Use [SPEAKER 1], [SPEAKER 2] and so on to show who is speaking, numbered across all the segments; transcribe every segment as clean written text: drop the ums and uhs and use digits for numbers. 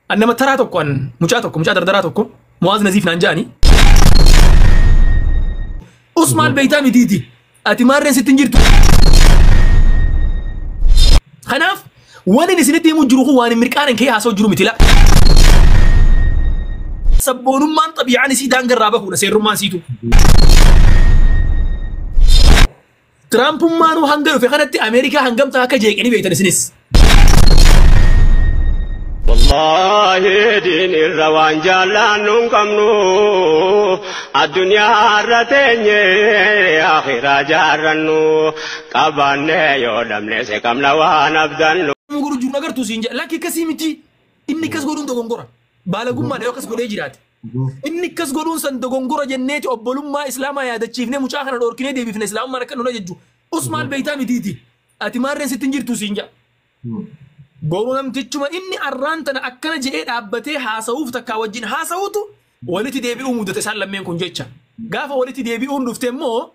[SPEAKER 1] An nama taraa tokko, an mucaa tokko, mucaa dardaraa tokko, Mu'aaz Naziif naan ja'ani. Usmaan beeytaa mitiiti. Ati maarreen sitti hin jirtu. Kanaaf waan inni isinitti himu jiru kun waan hin mirqaanan kee haasa'u jiru miti la. Sabboonummaan xabiicaan isii daangarraa bahuudha seerrummaan siitu. Tiraampummaanuu hanga dhufe kanatti Ameerikaa hangamtaa akka jeeqe ni beektan isinis.
[SPEAKER 2] Wallaahi diin irra waan jaallannu hin qabnu, addunyaa irra teenye akhiraa jaarrannu, qabaanne yoo dhabne se qabna waan abdannu.
[SPEAKER 1] Nama godhu jiru agartuu siin jedha. Lakki, akkasii miti. Inni akkas godhuun dogongora. Baalagummaadha yoo akkas godhee jiraate. Inni akkas godhuun san dogongora jenneeti obbolummaa islaamaa yaadachiifnee mucaa kana dhorkinee deebifne islaamummaan akka nuna jejju. Usmaal beeytaa mitiiti. Ati maarreen sitti hin jirtu siin jedha. Boru namtichuma inni arraan tana akkana jedhee dhaabbatee haasa'uuf takkaa wajjin haasa'utu walitti deebi'uu mudate isaan lammeen kun jecha. Gaafa walitti deebi'uun dhufte immoo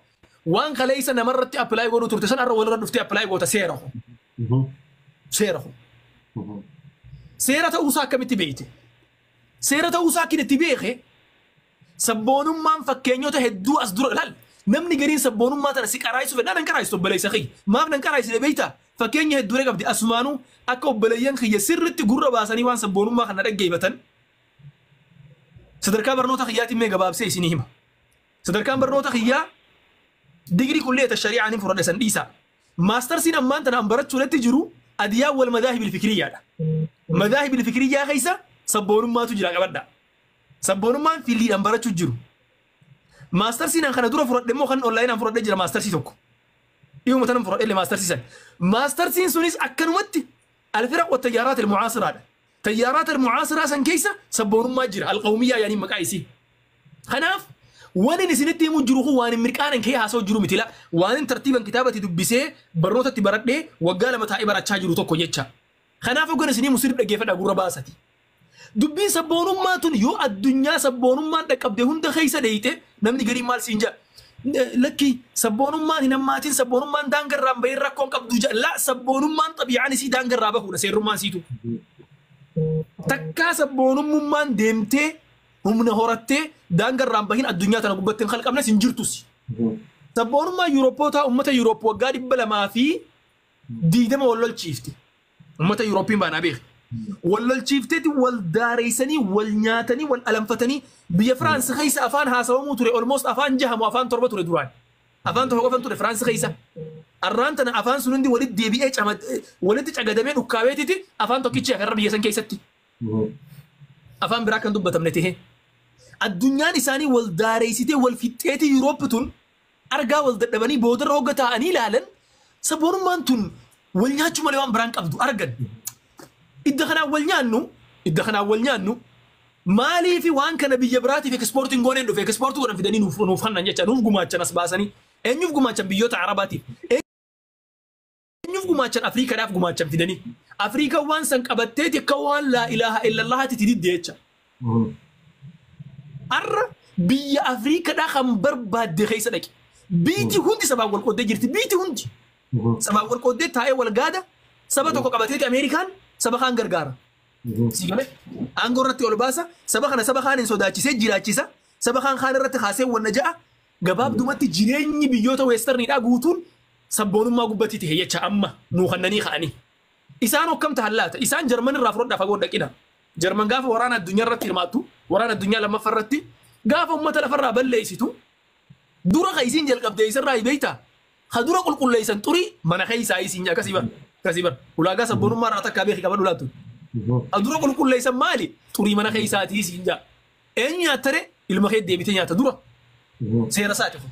[SPEAKER 1] waan kaleessa namarratti apply godhuu turte san arra walirra dhuftee apply goota, seera kun. Seera kun. Seera ta'uusaa akkamitti beekte? Seera ta'uusaa akkin itti beeke, sabboonummaan fakkeenyota hedduu as dura ilaal. Namni gariin sabboonummaa tana si qaraayisu fedhaa nan qaraayisu, obboleessa kiyya. Maaf nan qaraayisine beektaa? Fakkeenya hedduuree qabdi. Asumaanuu akka obboleeyyan kiyya sirritti gurra baasanii waan sabboonummaa kana dhaggeeffatan sadarkaa barnoota kiyyaatiin mee gabaabsee isinii hima. Sadarkaan barnoota kiyyaa digirii kulleeta shari'aan hin fudhadhe san dhiisaa. Maastarsiin ammaan tana an barachuudhatti jiru adiyaan wal madaahibil fikiriyyaadha. Madaahibil fikiriyyaa keessa sabboonummaatu jira, qabadha. Sabboonummaan fiildiidhaan barachuu jiru. Maastarsiin an kana dura fudhadhe immoo kan onlaayinaan fudhadhe jira maastarsii tokko. Dhiyuma tanan fudhadhe illee maastarsii san. Maastarsiin sunis akkanumatti alfiraq wa tayyaaraat almucaasiraadha. Tayyaaraat almucaasiraa san keessa sabboonummaa jira. Alqawmiyyaa yaaniin maqaa isii. Kanaaf waan inni isinitti himu jiru kun waan hin mirqaanan kee haasa'u jiru miti la. Waan hin tartiiban kitaabatti dubbisee barnootatti baradhee waggaa 2 taa'ee barachaa jiru tokko jecha. Kanaaf hoggan isinii musirri dhaggeeffadhaa gurra baasati. Dubbiin sabboonummaa tun yoo addunyaa sabboonummaan dhaqqabde hunda keessa dheeyte namni gariin maal siin jedha? Lakki, sabboonummaan hin hammaatin, sabboonummaan daangarraan bahee rakkoon qabdu jedha. La, sabboonummaan xabiicaan isii daangarraa bahuudha seerrummaan siitu. Takkaa sabboonummaan deemtee humna horattee daangarraan bahin addunyaa tana gubbatti hin kalqabnes, hin jirtus. Sabboonummaan Yuurooppootaa uummata Yuuroop waggaa 220 wal lolchiifte. Uummata Yuurooppiin baanaa beeka. Wal lolchiifteeti, wal daareessanii, wal nyaatanii, wal alanfatanii. Biyya Firaansi keessa afaan haasawamuu ture almost afaan jahamu afaan torba ture duraan. Afaan tokko qofan ture Firaansi keessa. Arraan tana afaan sun hundi walitti deebi'ee walitti cagadamee dhukkaabeetiti afaan tokkichi hafarra biyya san keessatti. Afaan biraa kan dubbatamne tahee. Addunyaan isaanii wal daareessitee wal fixxeetii Yuurooppi tun argaa wal dadhabanii boodarra hogga taa'anii ilaalan sabboonummaan tun wal nyaachuu malee waan biraan qabdu argan. Idda kanaan wal nyaannu, idda kanaan wal nyaannu, maaliifi waan kana biyya biraatiif ekspoortiin gooneen dhufe, ekspoortii godhan fidanii nuuf hannan jecha nuuf gumaachan as baasanii. Eenyuuf gumaachan? Biyyoota Arabaatiif. Eenyuuf gumaachan? Afriikaadhaaf gumaachan fidanii. Afriikaan waan san qabatteeti akka waan laa ilaaha illallahaatti didde jecha. Arra biyya Afriikaadhaa kan barbaadde keessa dhaqi. Biiti hundi sabaan wal qooddee jirti. Biiti hundi sabaan wal qooddee taa'ee wal gaada. Saba tokko qabateeti Ameerikaan saba kaan gargaara. Si galee? Aangoo irratti ol baasa. Saba kana saba kaan hin sodaachisee jiraachisa. Saba kaan kaan irratti kaasee wanna ja'a. Gabaabdumatti jireenyi biyyoota weestarniidhaa guutuun sabboonummaa gubbatti ta'e jecha amma nuu kannanii ka'anii. Isaan hokkam tahan laata? Isaan Jarman irraa fudhadhaa, fagoo dhaqina. Jarman gaafa waraana addunyaa irratti hirmaattu, waraana addunyaa lammaffaa irratti gaafa uummata lafarraa balleessitu, dura ka isiin jalqabde isarraa beektaa? Ka dura qulqulleessan xurii mana keessaa isiin akkasii bar. Akkasii bar. Ulaagaa sabboonummaa irraa takkaa beeki qabadhu laattu. Ka dura qulqulleessan maali? Xurii mana keessaatii isiin jaa. Eenyu nyaattare? Ilma kee deebitee nyaata dura. Seera isaati kun.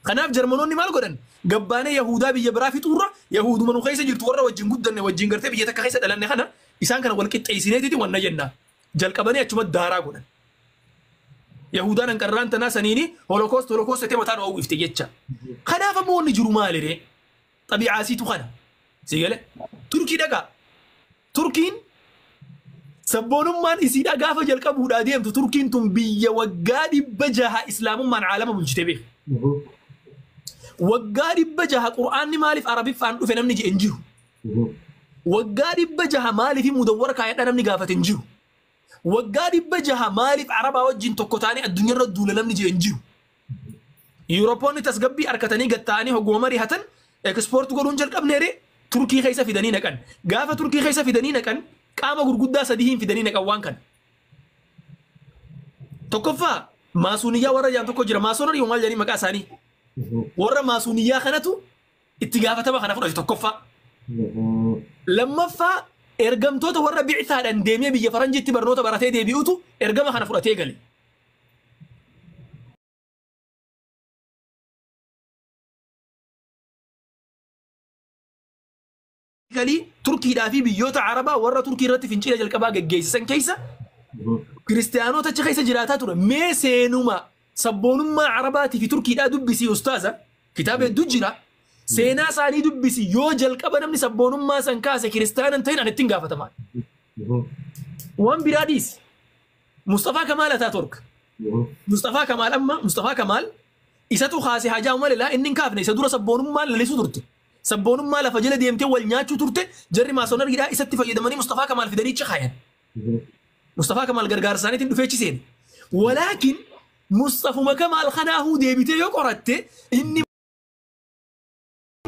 [SPEAKER 1] Kanaaf Jarmanoonni maal godhan? Gabbaanee Yahudaa biyya biraa fixuurra Yahuduma nu keessa jirtu, warra wajjin guddanne, wajjin gartee biyya takka keessa dhalanne kana, isaan kana wal qixxeessineetiti wanna jenna. Jalqabanii achuma daaraa godhan. Yahudaan hanqarraan tanaa saniini holokost holokost jettee mataa nu hawwifte jecha. Kanaaf ammoo wanni jiru maali ree? Xabiicaasiitu kana. Si galee? Turkii dhagaa. Turkiin sabboonummaan isiidhaa gaafa jalqabuudhaa deemtu, Turkiin tun biyya waggaa 600 islaamummaan caalama bulchite beeka. Waggaa 600 Qur'aanni maaliif Arabiffaan dhufe namni jedhe hin jiru. Waggaa 600 maaliif mudawwara kaayadhaa namni gaafate hin jiru. Waggaa 600 maaliif Arabaa wajjin tokko taanee addunyaarra duula namni jee hin jiru. Yuuropoonni tasgabbii harkatanii gatta'anii hogguma mari'atan export godhuun jalqabneere Turkii keessa fidanii naqan. Gaafa Turkii keessa fidanii naqan qaama gurguddaa sadiin fidanii naqan waan kana. Tokkoffaa maasuuniyyaa warra jaan tokko jira. Maasuun maal jedhanii maqaa isaanii? Warra maasuuniyyaa kanatu itti gaafatama kana fudhate tokkoffaa. Lammaffaa ergamtoota warra bi'itaadhaan deemee biyya faranjiitti barnoota baratee deebi'utu ergama kana fudhatee gale. Galii Turkiidhaa fi biyyoota Arabaa warra Turkii irratti fincila jalqabaa geggeessisan keessa kiristaanota achi keessa jiraataa ture. Mee seenuma sabboonummaa Arabaatii fi Turkiidhaa dubbisii ustaaza kitaaba hedduu jira. Seenaa isaanii dubbisi yoo jalqaba namni sabboonummaa san kaase kiristaana hin ta'in ani ittiin gaafatamaa. Waan biraa dhiisi. Mustafaa Kamaal Ataaturk. Mustafaa Kamaal amma Mustafaa Kamaal isatu kaase hajaa malee laa inni hin kaafne isa dura sabboonummaan lalisuu turte. Sabboonummaa lafa jala deemtee wal nyaachuu turte jarri maasonariidhaa isatti fayyadamanii Mustafaa Kamaal fidanii achi kaayan. Mustafaa Kamaal gargaarsa isaaniitiin dhufee achi seene. Walaakin Mustafuma Kamaal kanaahuu deebitee yoo qoratte inni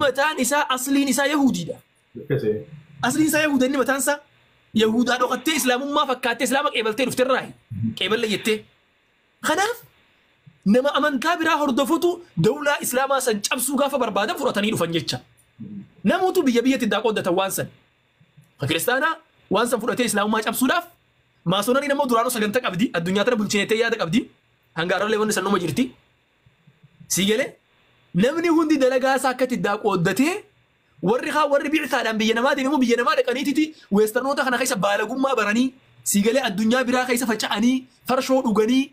[SPEAKER 1] mataan isaa asliin isaa Yahudiidha. Asliin isaa Yahuda inni mataan isaa Yahudaa dhokattee Islaamummaa fakkaattee Islaama qeebaltee dhufterraayi. Qeeballe jettee. Kanaaf nama amantaa biraa hordofutu dawlaa Islaamaa san cabsuu gaafa barbaadan fudhatanii dhufan jecha. Namoota biyya biyyatti daa qooddatan waan san. Kiristaanaa waan san fudhatee Islaamummaa cabsuudhaaf maasonariin ammoo duraanuu sagantaa qabdi addunyaa tana bulchinettee yaada qabdi hanga har'allee wanni san numa jirti. Sii galee namni hundi dalagaa isaa akka itti qooddatee warri haa warri bi'itaadhaan biyya namaa deemu biyya namaa dhaqaniititi weestarnoota kana keessa baalagummaa baranii sii galee addunyaa biraa keessa faca'anii farshoo dhuganii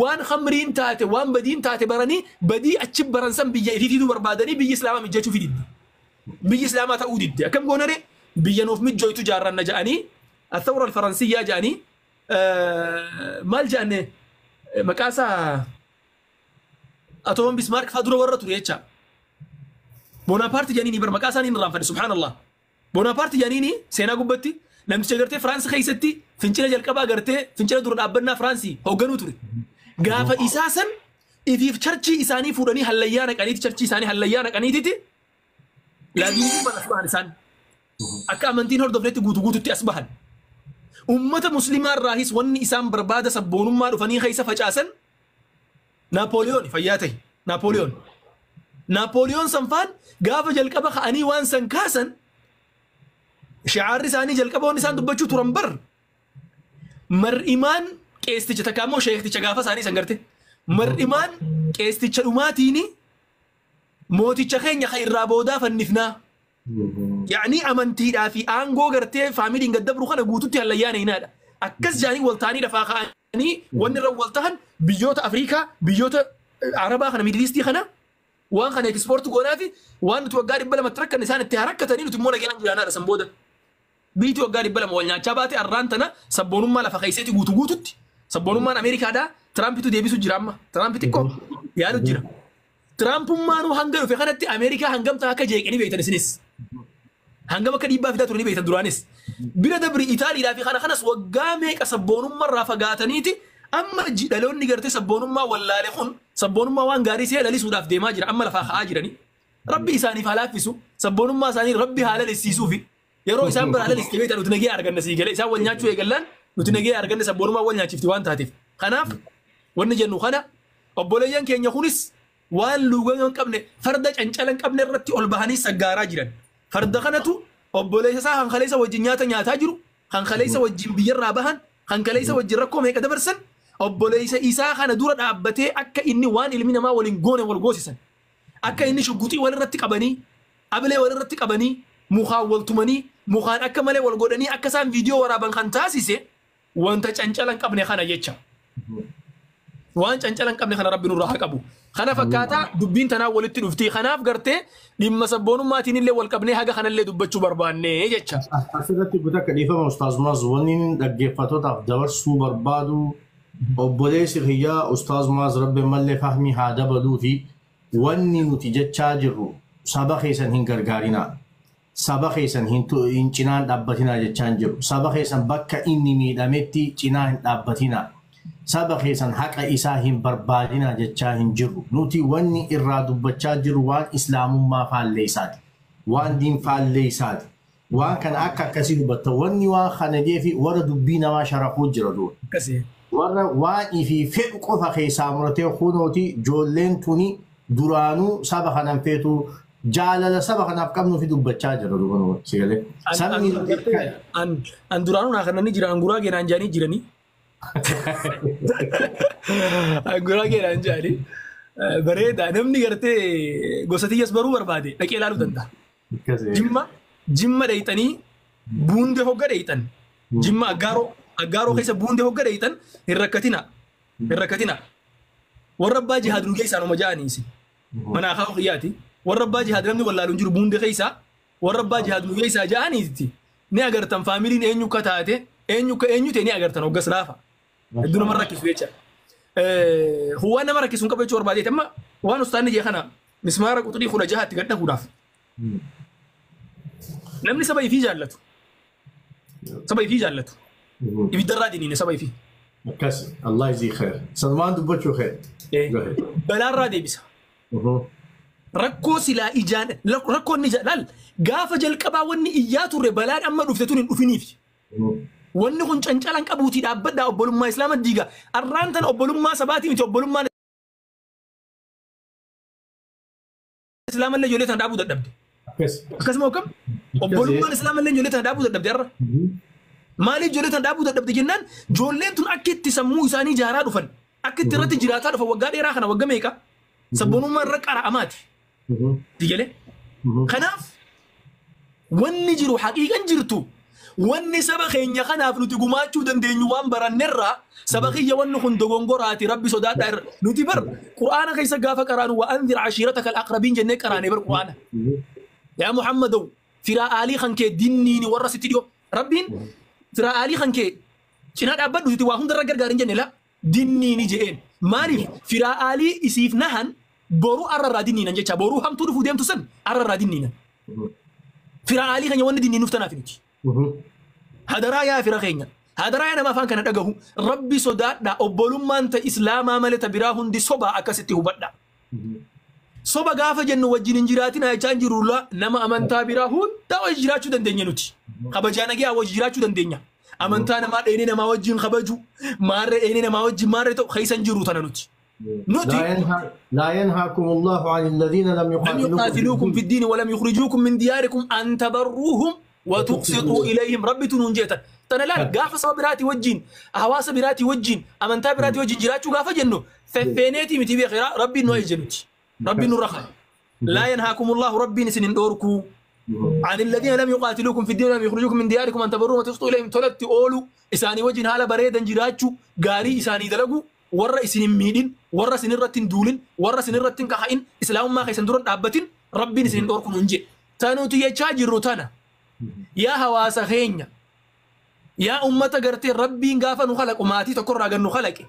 [SPEAKER 1] waan khamriin taate waan badiin taate baranii badii achi baran san biyya ifiifiitu barbaadanii biyyi islaamaa mijjachuu fididde. Biyyi islaamaa ta'uu didde. Akkam goonare biyya nuuf mijjooytu jaarranna ja'anii الثورة الفرنسية ja'anii maal ja'anne maqaa isaa Atoon Bismaark fa'aa dura warra ture jecha. Boonapaarti jedhanii bar maqaa isaanii hin irraanfanne subhaanallah. Boonapaarti jedhanii seenaa gubbatti namticha gartee Firaansi keessatti fincila jalqabaa gartee fincila dura dhaabbannaa Firaansii hoogganuu ture. Gaafa isaa san ifiif charchii isaanii fuudhanii hallayyaa naqaniiti charchii isaanii hallayyaa naqaniititi laagiin as bahan isaan. Akka amantiin hordofnetti guutuu guututti as bahan. Ummata muslimaa irraahis wanni isaan barbaada sabboonummaa dhufanii keessa facaasan Naapooliyoon fayyaa ta'e Naapooliyoon. Naapooliyoon sanfaan gaafa jalqaba ka'anii waan san kaasan shicaarri isaanii jalqaba wanni isaan dubbachuu turan bar mar'imaan qeesticha takka ammoo sheekticha gaafa isaanii san garte mar'imaan qeesticha dhumaatiini mooticha keenya kan irraa boodaa fannifnaa. Yaa'ni amantiidhaa fi aangoo gartee faamiliin gaddabru kana guututti hallayyaa neenaadha. Akkas jaanii wal ta'anii lafaa ka'anii wanni irra wal ta'an biyyoota Afrikaa biyyoota Arabaa kana Miidiliistii kana waan kana ekspoortii goonaa fi waan nuti waggaa 200 rakkanne isaan itti harakkatanii nuti immoo nagaan jiraanaadha san booda. Biyyi waggaa 200 wal nyaachaa baate arraan tana sabboonummaa lafa keessatti guutu guututti sabboonummaan Ameerikaadhaa Tiraampitu deebisu jira amma Tiraampi xiqqoo yaadu jira. Tiraampumaanuu hanga dhufe kanatti Ameerikaa hangamtaa akka jeeqanii beektan isinis. Hangam akka dhiibbaa fidaa turanii beektan duraanis. Bira dabri Itaaliidhaa fi kana kanas waggaa meeqa sabboonummaa irraa fagaataniiti amma dhaloonni gartee sabboonummaa wallaale kun sabboonummaa waan gaarii see lalisuudhaaf deemaa jira amma lafaa ka'aa jirani. Rabbi isaaniif haa laaffisu sabboonummaa isaanii rabbi haa lalisiisuufi yeroo isaan bira laliste beektan nuti nagee arganna sii galee isaan wal nyaachuu eegallaan nuti nagee arganne sabboonummaa wal nyaachifti waan taateef. Kanaaf wanni jennu kana obboleeyyan keenya kunis waan luugama hin qabne farda cancala hin qabne irratti ol bahanii saggaaraa jiran. Farda kanatu obboleessa isaa hankaleessa wajjin nyaata nyaataa jiru, hankaleessa wajjin biyyarraa bahan, hankaleessa wajjin rakkoo meeqa dabarsan, obboleessa isaa kana dura dhaabbatee akka inni waan ilmi namaa waliin goone wal goosisan. Akka inni shugguxii walirratti qabanii, abilee walirratti qabanii, mukaan wal tumanii, mukaan akka malee wal godhanii akka isaan viidiyoo waraaban kan taasise wanta cancala hin qabne kana jecha. Waan cancala hin qabne kana rabbi nurraa haa qabu. Kana fakkaataa dubbiin tanaa walitti dhufti. Kanaaf gartee dhimma sabboonummaatiin illee wal qabnee haga kanallee dubbachuu barbaanne jecha.
[SPEAKER 3] Asirratti guutuu akka dhiifama Ustaaz Maaz wanni dhaggeeffattootaaf dabarsuu barbaadu obboleessi kiyyaa Ustaaz Maaz rabbi mallee fahmii haa dabaluu fi wanni nuti jechaa jirru saba keessan hin gargaarinaa. Saba keessan hin cinaan dhaabbatinaa jechaan jiru. Saba keessan bakka inni miidhametti cinaa hin dhaabbatinaa. Saba keessan haqa isaa hin barbaadinaa jechaa hin jirru. Nuti wanni irraa dubbachaa jirru waan islaamummaa faalleessaati. Waan diin faalleessaati. Waan kana akka akkasii dubbata. Wanni waan kana jeefi warra dubbii namaa sharafuu jira duuba. Warra waan ifii fedhu qofa keessaa muratee kunooti ijoolleen tuni duraanuu saba kanan feetu jaalala saba kanaaf qabnuu fi dubbachaa jira duuba sigalee. Sabni
[SPEAKER 1] An duraanuu naa kanneen jira anguraa geenaan jaanii jiranii. Anguraa geenaan jaanii. Bareeda namni gartee gosa tiyyas baruu barbaade dhaqee ilaaluu danda'a. Jimma dheeyxanii buundee hogga dheeyxan. Jimma aggaaroo keessa buundee hogga dheeyxan hin rakkatina. Hin rakkatina. Warra abbaa jihaad nu keessaa numa ja'aniisi. Manaa kaa'u qiyyaati. Warra abbaa jihaad namni wallaalu hin jiru buundee keessaa. Warra abbaa jihaad nu keessaa ja'aniiti. Ni agartan faamiliin eenyu akka taate eenyu akka eenyu ta'e ni agartan hoggas laafa. Hedduu nama rakkisu jecha. Waan nama rakkisu hin qabu jechuu barbaadeeti amma waan ustaanni jee kana mismaara quxurii 16tti gad dhahuudhaaf. Namni saba ifii jaallatu. Saba ifii jaallatu. Ibiddarraa diniine saba ifii.
[SPEAKER 3] Akkas Allah yajzii khair. Sanumaan dubbachuu khair.
[SPEAKER 1] Balaarraa deebisa. Rakkoo silaa ijaan rakkoon ni laal gaafa jalqabaa wanni iyyaa turre balaan amma dhufte tun hin dhufiniif. Wanni kun cancalan qabuutii dhaabbadhaa obbolummaa islaama diiga. Arraan tan obbolummaa sabaatii miti obbolummaan islaamallee ijoollee tana dhaabuu dadhabde. Akkasuma akkam obbolummaan islaamallee ijoollee tana dhaabuu dadhabde har'a. Maaliif ijoollee tana dhaabuu dadhabde jennaan ijoolleen tun akka itti sammuu isaanii ijaaraa dhufan akka itti irratti jiraataa dhufan waggaa dheeraa kana waggaa meeqa sabboonummaa irra qara'amaati. Digalee. Kanaaf wanni jiru haqiiqan jirtu wanni saba keenya kanaaf nuti gumaachuu dandeenyu waan barannerraa saba kiyya wanni kun dogongoraati rabbi sodaadhaa irra nuti bar qur'aana keessa gaafa qaraanu wa anzir ashiirataka al-aqrabiin jennee qaraane bar qur'aana. Yaa Muhammadow firaa aalii kan kee dinniini warra sitti dhiyoo rabbiin firaa aalii kan kee cinaa dhaabbadhu sitti waa hundarra gargaarin jenne la dinniini je'een maaliif firaa aalii isiif nahan boruu arrarraa dinniinan jecha boruu hamtuu dhufuu deemtu san arrarraa dinniinan. Firaa aalii keenya wanni dinniinuuf tanaaf nuti. Hadaraa yaa fira keenya. Hadaraa yaa nama afaan kana dhagahu rabbi sodaadha obbolummaan ta islaamaa malee ta biraa hundi sobaa akkasitti hubadha. Soba gaafa jennu wajjin hin jiraatin jechaan jiru nama amantaa biraa hunda wajjin jiraachuu dandeenya nuti. Kabajaa nagaa wajjin jiraachuu dandeenya. Amantaa namaa dheenee namaa wajjin kabaju maarree dheenee namaa wajjin maarree ta'u keessa hin jiru tana nuti.
[SPEAKER 3] لا ينهاكم الله عن الذين لم
[SPEAKER 1] يقاتلوكم في الدين ولم يخرجوكم من دياركم أن تبروهم وتقسطوا إليهم ربي تنجيتا تنلال قافة صابراتي وجين هواس براتي وجين أمنتا براتي وجين جراتشو قافة جنو ففينيتي متي بخيرا ربي نو يجنوتي ربي نرخى لا ينهاكم الله ربي نسنين دوركو عن الذين لم يقاتلوكم في الدين ولم يخرجوكم من دياركم أن تبروهم وتقسطوا إليهم تلت أولو إساني وجين هالا بريدا جراتشو قاري إساني دلقو warra isin hin miidhin warra isin irratti hin duulin warra isin irratti hin kaka'in islaamummaa keessan dura dhaabbatin rabbiin isin hin dhorku nun jedhe. Tanuuti jechaa jirru tana yaa hawaasa keenya yaa ummata gartee rabbiin gaafa nu kalaqu maatii tokkorraa gad nu kalaqe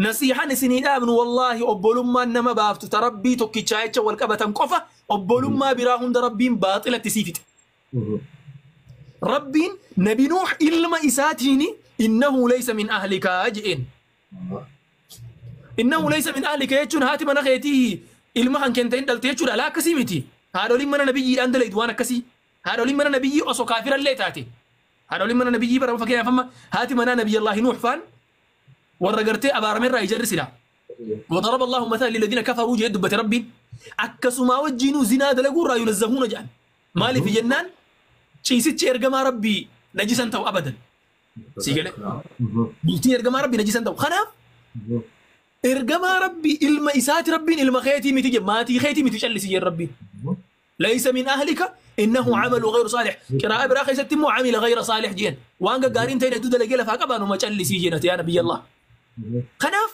[SPEAKER 1] nasiihan isinii dhaabnu wallaahi obbolummaan nama baaftu ta rabbii tokkichaa jecha wal qabatan qofa obbolummaa biraa hunda rabbiin baaxilatti sii fixe. Rabbiin nabi Nuux ilma isaatiin innahu laysa min ahlikaa je'een. إنه ليس من أهلك يجون هاتي من خيتي ilma kan kenteen dhalte jechuudha laa akkasii miti. Haadholiin mana nabiyyiidhaan dalaydu waan akkasii. Haadholiin mana nabiyyii osoo kaafirallee taate. Haadholiin mana nabiyyii bara fakkeenyaaf amma haati manaa nabiyyallaahi Nuux faan warra gartee abaaramerraa ijarri sila. وضرب الله مثلا للذين كفروا جهد دبت ربي akkasuma wajjiinuu zinaa dalaguurraa yunazzahuuna jedhan. Maaliif jennaan ciisichi ergamaa rabbii najisan ta'u abadan. Sii galee bultiin ergamaa rabbii najisan ta'u. Kanaaf ergamaa rabbii ilma isaati rabbiin ilma keetii miti jedhe maatii keetii miti callisi jedhe rabbiin. ليس من أهلك إنه عمل غير صالح. قراءة برا خيست مو عمل غير صالح جين وان قارين تين دود لقيله فاقبانو ما callisi jeenati yaa nabiyya Allah. Kanaaf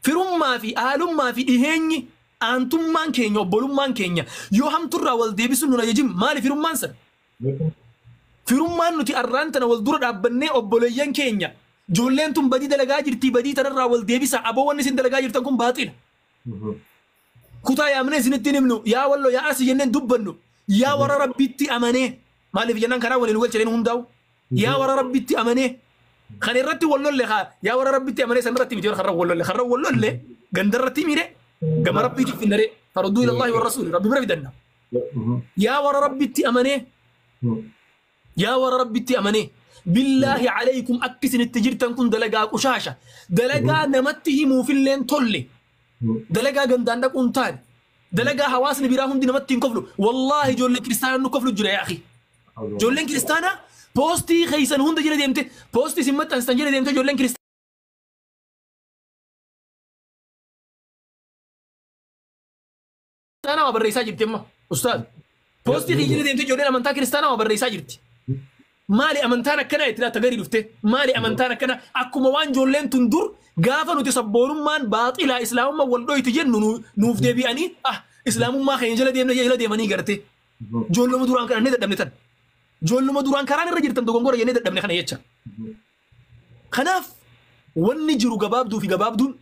[SPEAKER 1] firummaa fi aalummaa fi dhiheenyi aantummaan keenya obbolummaan keenya yoo hamturraa wal deebisuun nun ajajin maali firummaan san? Firummaan nuti arraan tana wal dura dhaabbannee obboleeyyan keenya ijoolleen tun badii dalagaa jirtii badii tanarraa wal deebisa aboo wanni isin dalagaa jirtan kun baaxila. Kutaa yaamnee isinitti himnu yaa walloo yaa asii jenneen dubbannu Yaa warra Rabbitti amanee maaliif jennaan karaa waliin galcheen hundaa'u. Yaa warra Rabbitti amanee kan irratti wal lolle yaa warra Rabbitti amanee san irratti miti karra wal lolle karra wal lolle ganda irratti miire gama Rabbiitiif finnaree farudduu ilallahi wa rasuuli Rabbi bira fidanna. Yaa warra Rabbitti amanee yaa warra Rabbitti amanee billaahi alaykum akka isinitti jirtan kun dalagaa qushaasha dalagaa namatti himuufilleen tolle dalagaa gandaan dhaquun taane dalagaa hawaasni biraa hundi namatti hin koflu. Wallaahi ijoollee kiristaanaa nu koflu jira yaa akhi. Ijoolleen kiristaanaa poostii keessan hunda jala deemte poostii isin maxxansitan jala deemte ijoolleen kiristaanaa waa barreessaa jirti amma ustaaz. Poostii kiyya jala deemte ijoolleen amantaa kiristaanaa waa barreessaa jirti. Maali amantaan akkanaa itti laata garii dhufte maali amantaan akkanaa akkuma waan ijoolleen tun dur gaafa nuti sabboonummaan baaxilaa islaamummaa wal dhoyti jennu nuuf deebi'anii ah islaamummaa keenya jala deemne jala deemanii garte. Ijoolluma duraan kana dadhabne tan. Ijoolluma duraan karaan irra jirtan dogongora jennee dadhabne kana jecha. Kanaaf wanni jiru gabaabduu fi gabaabduun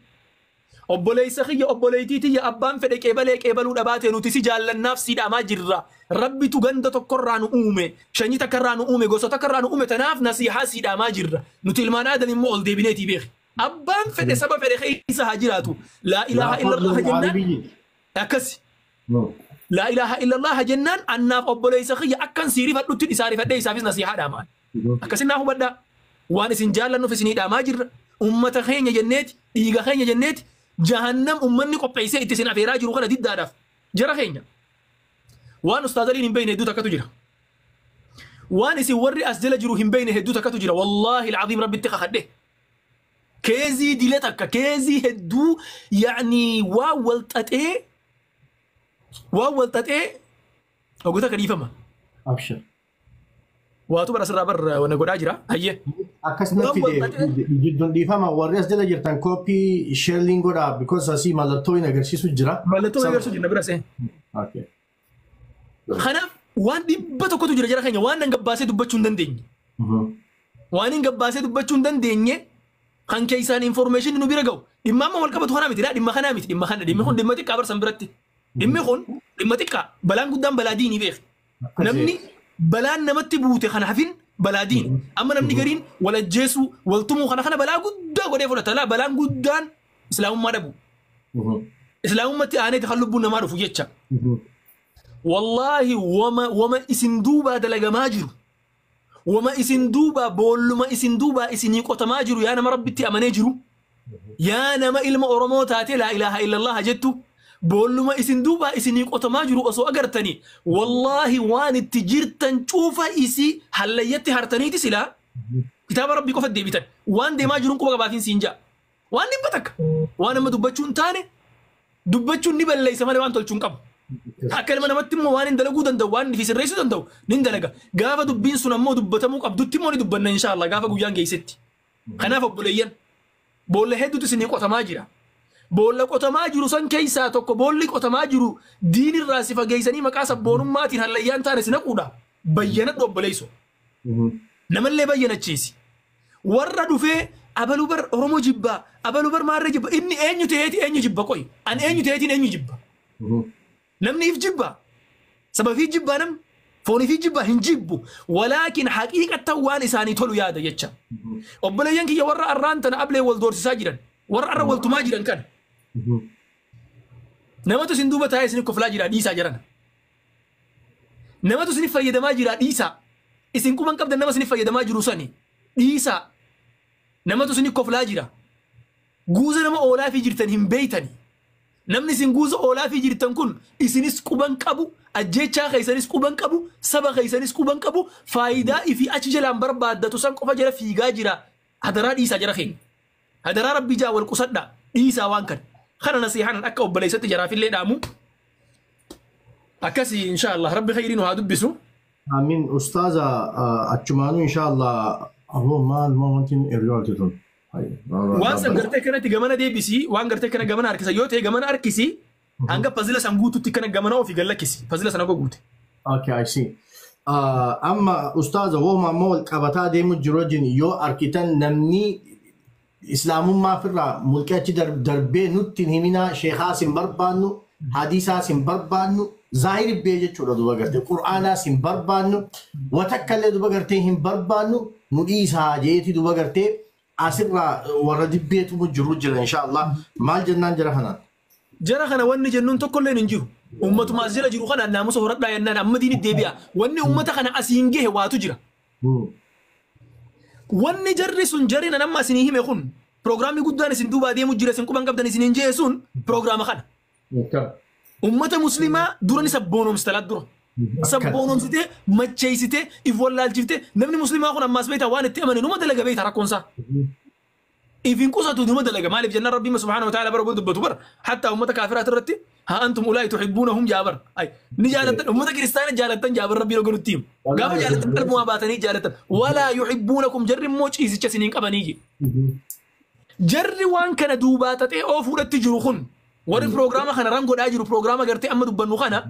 [SPEAKER 1] obboleessa kiyya obboleettii tiyya abbaan fedhe qeebalee qeebaluu dhabaate nuti si jaallannaaf si dhaamaa jirra. Rabbitu ganda tokkorraa nu uume, shanyii takkarraa nu uume, gosa takkarraa nu uume tanaaf nasiihaa si dhaamaa jirra. Nuti ilmaan aadam immoo ol deebineetii beeki. Abbaan fedhe saba fedhe keessa haa jiraatu. Laa ilaaha illallah jennaan akkasi. Laa ilaaha illallah jennaan annaaf obboleessa kiyya akkan sii rifadhutti isaa rifadhee isaafis nasiihaa dhaamaan. Akkasin naa hubadhaa. Waan isin jaallannuuf isinii dhaamaa jirra. Ummata keenya jenneeti, dhiiga keenya jenneeti, jahannam ummanni qopheessee itti isin afeeraa jiru kana diddaadhaaf jara keenya. Waan ustaazaliin hin beekne hedduu takkatu jira. Waan isin warri as jala jiru hin beekne hedduu takkatu jira. Wallaahi alcaziim Rabbitti kakadhe. Keezii dile takka keezii hedduu yaani waan wal xaxee waan wal xaxee oggota akka dhiifama.
[SPEAKER 3] Abshir.
[SPEAKER 1] Waatu bara asirraa bar wana godhaa jira. Hayyee.
[SPEAKER 3] Akkasumatti jidduun dhiifama warri as jala jirtan kooppii sheerliin godhaa because asii mallattoo hin agarsiisu jira.
[SPEAKER 1] Mallattoo hin agarsiisu jira bira see. Kanaaf waan dhibba tokkotu jira jara keenya waan nan gabbaasee dubbachuu hin dandeenye. Waan hin gabbaasee dubbachuu hin dandeenye kan keessaan information nu bira ga'u dhimma amma wal qabatu kanaa miti dhimma kanaa miti dhimma kana dhimmi kun dhimma xiqqaa barsan biratti. Dhimmi kun dhimma xiqqaa balaan guddaan balaa diinii beek. Namni balaan namatti buute kana hafin balaa diini. Amma namni gariin wal ajjeesuu wal tumuu kana kana balaa guddaa godhee fudhata. Laa balaan guddaan islaamummaa dhabu. Islaamummaatti aaneeti kan lubbuun namaa dhufu jecha. Wallaahi wama isin duubaa dalagamaa jiru. Wama isin duubaa boolluma isin duubaa isinii qotamaa jiru yaa nama Rabbitti amanee jiru. Yaa nama ilma Oromoo taatee laa ilaaha illallah jettu. Boolluma isin duubaa isinii qotamaa jiru osoo agartanii wallaahi waan itti jirtan cuufa isii hallayyatti hartaniiti silaa kitaaba Rabbii qofa deebitan waan deemaa jiruun quba qabaatiin siin ja'a. Waan dhibba takka waan amma dubbachuu hin taane dubbachuun ni balleessa malee waan tolchuu hin qabu. Akka ilma namatti immoo waan hin dalaguu danda'u waan fi sirreessuu danda'u ni dalaga. Gaafa dubbiin sun ammoo dubbatamuu qabdutti immoo ni dubbanna inshaallah gaafa guyyaan geessetti. Kanaaf obboleeyyan boolla hedduutu isinii qotamaa jira. Boolla qotamaa jiru san keessaa tokko boolli qotamaa jiru diinirraa si fageessanii maqaa sabboonummaatiin hallayyaan taane si naquudha. Bayyanadhu obboleessu. Namallee bayyanachiisi. Warra dhufee abaluu bar Oromoo jibbaa abaluu bar maarree jibba inni eenyu ta'eeti eenyu jibba qoyi ani eenyu ta'eetiin eenyu jibba. Namni if jibba sababii jibbaa namni foonii fi jibba hin jibbu walaakin haqiiqatan waan isaanii tolu yaada jecha. Obboleeyyan kiyya warra arraan tana ablee wal doorsisaa jiran warra arra wal tumaa jiran kana. Namatu isin duuba taa'ee isin koflaa jira dhiisaa jiran. Namatu isin fayyadamaa jira dhiisaa. Isin quban qabdan nama isin fayyadamaa jiru sani dhiisaa. Namatu isin koflaa jira. Guuza nama oolaa fi jirtan hin beeytani. Namni isin guuza oolaa fi jirtan kun isinis quban qabu, ajjeechaa keessanis quban qabu, saba keessanis quban qabu, faayidaa ifii achi jalaan barbaaddatu san qofa jala fiigaa jira. Hadaraa dhiisaa jara keenya. Hadaraa Rabbii jaa wal qusadhaa dhiisaa waan kana. Kana nasiihaan akka obboleessatti jaraafillee dhaamu. Akkasii inshaallah Rabbi khayriin haa dubbisu.
[SPEAKER 3] Amiin ustaaza achumaanuu inshaallah aboo maal maa wanti ergaa tun.
[SPEAKER 1] Waan san gartee kanatti gamana deebisii waan gartee kana gamana harkisa yoo ta'e gamana harkisii hanga pazila san guututti kana gamana ofii gallakkisi pazila sana guute.
[SPEAKER 3] Okay, I see. Amma ustaaza wooma ammoo wal qabataa deemu jiru wajjin yoo arkitan namni islaamummaa ofirraa mulqee achi darbee nutti hin himinaa sheekaas hin barbaannu hadiisaas hin barbaannu Zaahiri bee jechuudha duba gartee qur'aanaas hin barbaannu watakkallee duba gartee hin barbaannu nu dhiisaa jeeti duba gartee asirraa warra dibbeetu jiru jira inshaallah maal jennaan jira kanaan.
[SPEAKER 1] Jara kana wanni jennuun tokkolleen hin jiru. Uummatuma as jala jiru kana naamusa horadhaa jennaan amma diini deebi'a. Wanni uummata kana asiin gahe waatu jira. Wanni jarri sun jarri nan amma isinii hime kun piroogiraamii guddaan isin duubaa deemu jira isin quban qabdan isiniin jee sun piroogiraama kana. Uummata musliimaa dura ni sabboonomsita laat dura. Sabboonomsitee macheessitee if wallaalchiftee namni musliimaa kun ammaas beektaa waan itti amane numa dalaga beektaa rakkoonsaa. Ifin qusatu numa dalaga maaliif jennaan rabbiin subhaanahu wa ta'ala bara dubbatu bara hatta uummata kaafiraat irratti haa antum ulaa'i tuhibbuunahum jaabar ay ni jaalattan uummata kiristaana jaalattan jaabar rabbiin oganutti himu gaafa jaalattan qalbumaa baatanii jaalattan walaa yuhibbuunakum jarri immoo ciisicha isiniin qabanii jarri waan kana duubaa xaxee oofuudhatti jiru kun warri piroogiraama kana rangodhaa jiru piroogiraama gartee amma dubbannu kana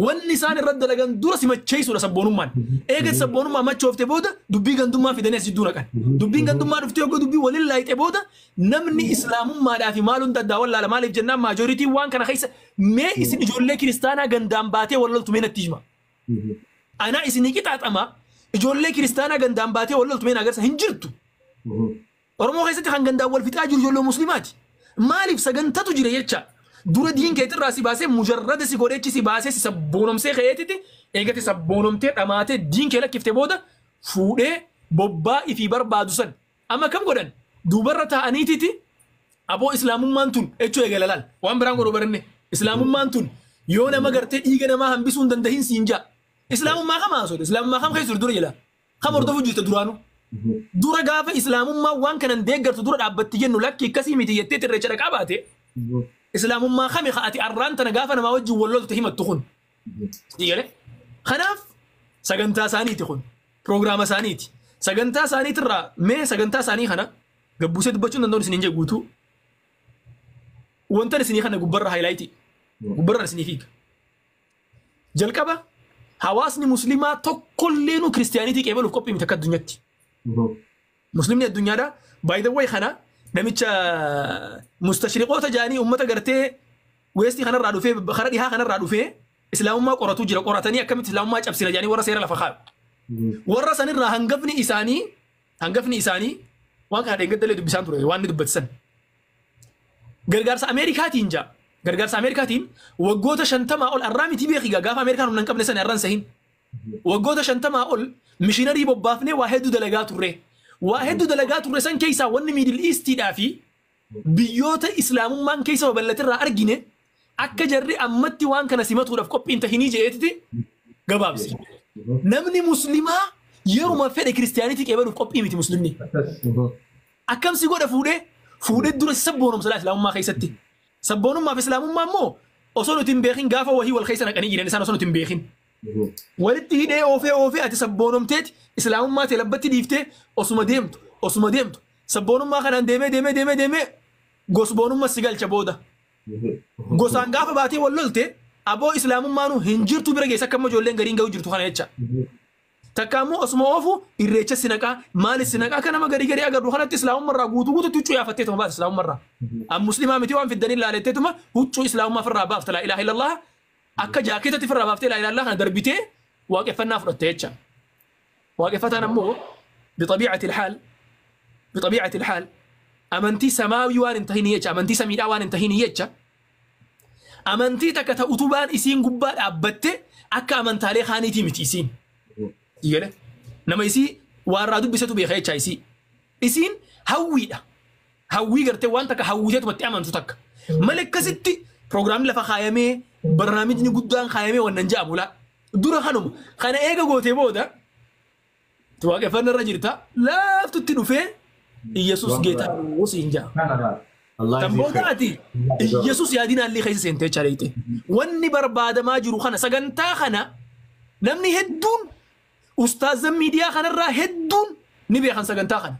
[SPEAKER 1] wanni isaan irratti dalagan dura si macheessuudha sabboonummaan. Eega sabboonummaa machoofte booda dubbii gandummaa fidanii as jidduu naqan. Dubbiin gandummaa dhuftee yoggaa dubbii waliin laayixee booda namni islaamummaadhaa fi maal hunda addaa wallaala maaliif jennaan maajooritiin waan kana keessa mee isin ijoollee kiristaanaa gandaan baatee wal loltu mee natti hima. Anaa isinii qixaaxama ijoollee kiristaanaa gandaan baatee wal loltu mee na agarsiisa hin jirtu. Oromoo keessatti kan gandaan wal fixaa jiru ijoollee musliimaati. Maaliif sagantatu jira jecha. Dura diin keetirraa si baasee mujarrada si godhechi si baasee si sabboonomsee ka'eetiti eegatti sabboonomtee dhamaatee diin kee lakkiftee booda fuudhee bobbaa ifii barbaadu san amma kam godhan duubarra taa'aniititi aboo islaamummaan tun jechuu eegala laal waan biraan godhu baranne islaamummaan tun yoo nama gartee dhiiga namaa hambisuu hin dandahin siin jaa islaamummaa kam haasoo islaamummaa kam keessa dura jala kam hordofuu jirta duraanuu dura gaafa islaamummaa waan kanan deeggartu dura dhaabbatti jennu lakki akkasii miti jettee irreecha dhaqaa baate islaamummaa kami ati arraan tana gaafa namaa wajjin wal loltu himattu kun. Sigale? Kanaaf sagantaa isaaniiti kun. Piroogiraama isaaniiti. Sagantaa isaaniitirraa mee sagantaa isaanii kana gabbuusee dubbachuun danda'uun isiniin jee guutuu. Wantan isinii kana gubbarra haayilaayitii. Gubbarra isinii fiiga. Jalqaba hawaasni musliimaa tokkolleenu kiristiyaaniitii qeebaluuf qophii miti akka addunyaatti. Muslimni addunyaadhaa by the way kana namicha mustashriqoota jaanii uummata gartee weestii kanarraa dhufee kara dhihaa kanarraa dhufee islaamummaa qoratu jira qoratanii akkamitti islaamummaa cabsina jaanii warra seera lafa kaa'u. Warra sanirraa hangafni isaanii waan kana dheengaddalee dubbisaan ture waan inni dubbatisan. Gargaarsa Ameerikaatiin jaa gargaarsa Ameerikaatiin waggoota 50 ol arraa miti beekigaa gaafa Ameerikaan humna hin qabne sana arraan sahin. Waggoota 50 ol mishiinarii bobbaafnee waa hedduu dalagaa turre. Waa hedduu dalagaa turre san keessaa wanni Miidil Iistiidhaa fi biyyoota islaamummaan keessa babal'atirraa argine akka jarri ammatti waan kana simatuudhaaf qophiin tahinii je'eetiti gabaabse. Namni muslimaa yeruma fedhe kiristiyaanitii qeebaluuf qophii miti muslimni. Akkam si godha fuudhee dura sabboonomsa islaamummaa keessatti. Sabboonummaa fi islaamummaa immoo osoo nuti hin beekin gaafa wahii wal keessa naqanii jiran isaan osoo nuti hin beekin. Walitti hidhee oofee ati sabboonomteeti islaamummaa ta'e labbatti dhiiftee osuma deemtu sabboonummaa kanaan deemee gosboonummaa si galcha booda. Gosaan gaafa baatee wal lolte aboo islaamummaanuu hin jirtu bira geessa akka amma ijoolleen gariin ga'u jirtu kana jecha. Takka immoo osuma oofu irreecha si naqaa maali si naqaa akka nama garii garii agarru kanatti islaamummaa guutuu guututti huccuu yaafatteetuma baata islaamummaa. An musliimaa miti waan fiddanii ilaaletteetuma huccuu islaamummaa ofirraa baafta laa ilaaha illallah akka jaakeetatti ofirraa baaftee laa ilaaha illallah kana darbitee waaqeffannaa fudhatte jecha. Waaqeffataan ammoo bixabiicati ilhaal amantii samaawii waan hin tahin jecha amantii samiidhaa waan hin tahin jecha amantii takka ta utubaan isiin gubbaa dhaabbatte akka amantaalee kaaniitii miti isiin. Igale nama isii waan irraa dubbisetu beeka jecha isii. Isiin hawwiidha. Hawwii gartee waan takka hawwiteetumatti amantu takka. Malee akkasitti piroogiraamni lafa kaayamee barnaamijni guddaan kaayamee wannan ja'amu laa. Dura kanuma kana eega gootee booda waaqeffannaa irra jirta laaftutti dhufee Iyyasuus geetaa siin ja'a. Tan booda ati Iyyasuus yaadinaallee keessa seentee jecha dheeyte. Wanni barbaadamaa jiru kana sagantaa kana namni hedduun ustaazan miidiyaa kanarraa hedduun ni beekan sagantaa kana.